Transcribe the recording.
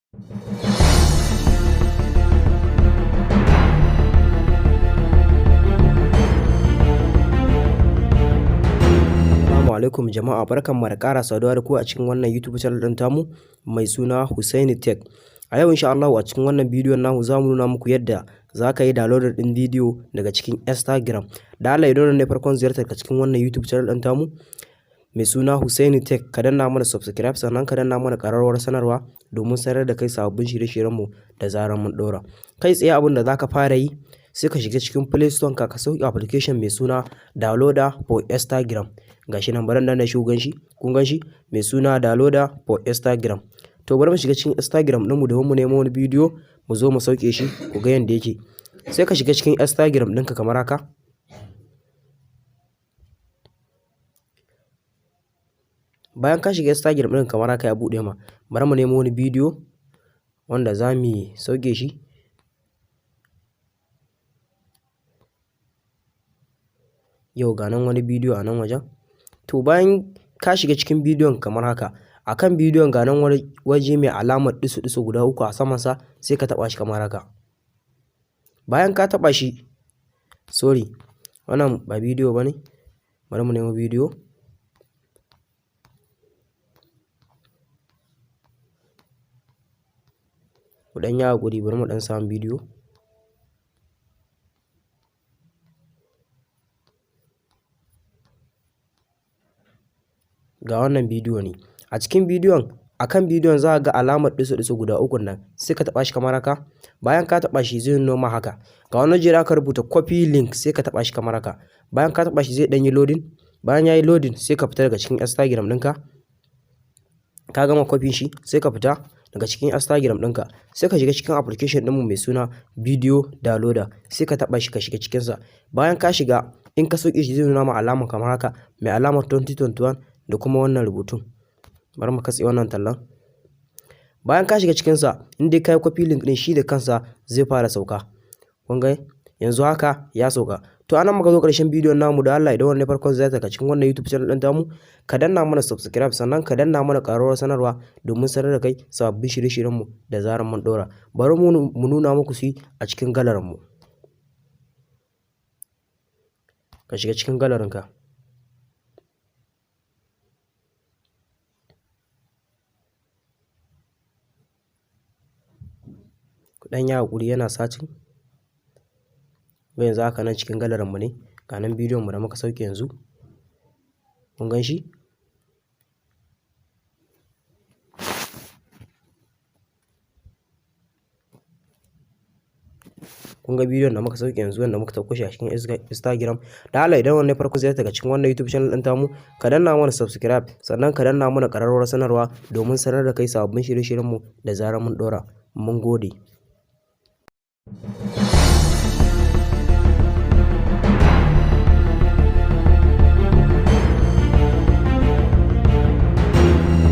Assalamu alaikum jama'a, barkanmu da ƙara saduwa da ku a cikin wannan YouTube channel ɗin tamu mai suna Hussaini Tech. A yau insha Allahu a cikin wannan bidiyon namu za mu nuna muku yadda za ka yi download ɗin bidiyo daga cikin Instagram. Da Allah, idan ne farkon ziyartar ka cikin wannan YouTube channel ɗin tamu mai suna Hussaini Tech, ka danna mana subscribe, sannan ka danna mana ƙararrawar sanarwa domin sanar da kai sababbin shirye-shiryenmu da zarar mun ɗora. Kai tsaye, abin da za ka fara yi, sai ka shiga cikin Play Store ka sauke application mai suna Downloader for Instagram. Gashi nan, bari na shi, gan shi, kun gan shi, mai suna Downloader for Instagram. To, bari mu shiga cikin Instagram ɗinmu domin mu nemo wani bidiyo mu zo mu sauke shi, ku ga yanda yake. Sai ka shiga cikin Instagram ɗinka kamar haka. Bayan ka shiga Instagram ɗin kamar haka, ya buɗe ma. Bari mu nemo wani bidiyo wanda za mu sauke shi. Yau ga nan wani bidiyo a nan wajen. To, bayan ka shiga cikin bidiyon kamar haka, a kan bidiyon ga nan wani waje mai alamar ɗiso-ɗiso guda uku a samansa, sai ka taɓa shi kamar haka. Bayan ka taɓa shi, sorry, wannan ba bidiyo ba ne, bari mu nemo bidiyo. Ku ɗan yi haƙuri, bari mu ɗan samu bidiyo. Ga wannan bidiyo ne. A cikin bidiyon, a kan bidiyon za ka ga alamar ɗiso-ɗiso guda ukun nan, sai ka taɓa shi kamar haka. Bayan ka taɓa shi, zai nuno ma haka. Ga wani waje da aka rubuta copy link, sai ka taɓa shi kamar haka. Bayan ka taɓa shi, zai ɗan yi loading. Bayan ya yi loading, sai ka fita daga cikin Instagram ɗinka. Ka gama copy shi, sai ka fita daga cikin Instagram ɗinka. Sai ka shiga cikin application ɗinmu mai suna Video Downloader, sai ka taɓa shi ka shiga cikinsa. Bayan ka shiga, in ka sauke shi, zai nuna ma alama kamar haka, mai alamar 2021 da kuma wannan rubutun. Bari mu katse wannan tallan. Bayan ka shiga cikinsa, in dai ka yi copy link ɗin, shi da kansa zai fara sauka. Kun ga yanzu haka ya sauka. To, anan muka zo ƙarshen bidiyon namu. Da Allah, idan wannan farkon ziyartar ka cikin wannan YouTube channel ɗin tamu, ka danna mana subscribe, sannan ka danna mana ƙararrawar sanarwa domin sanar da kai sababbin shirye-shiryenmu da zarar mun ɗora. Bari mu nuna muku shi a cikin gallery mu. Ka shiga cikin gallery ka. Ku ɗan yi haƙuri, yana searching. Yanzu haka nan cikin gallery mu ne. Ga nan bidiyon mu da muka sauke yanzu. Kun gan shi? Kun ga bidiyon da muka sauke yanzu, wanda muka ɗauko shi a cikin Instagram. Da Allah, idan wannan farko ziyartar ka cikin wannan YouTube channel ɗin tamu, ka danna mana subscribe, sannan ka danna mana ƙararrawar sanarwa domin sanar da kai sababbin shirye-shiryenmu da zarar mun ɗora. Mun gode.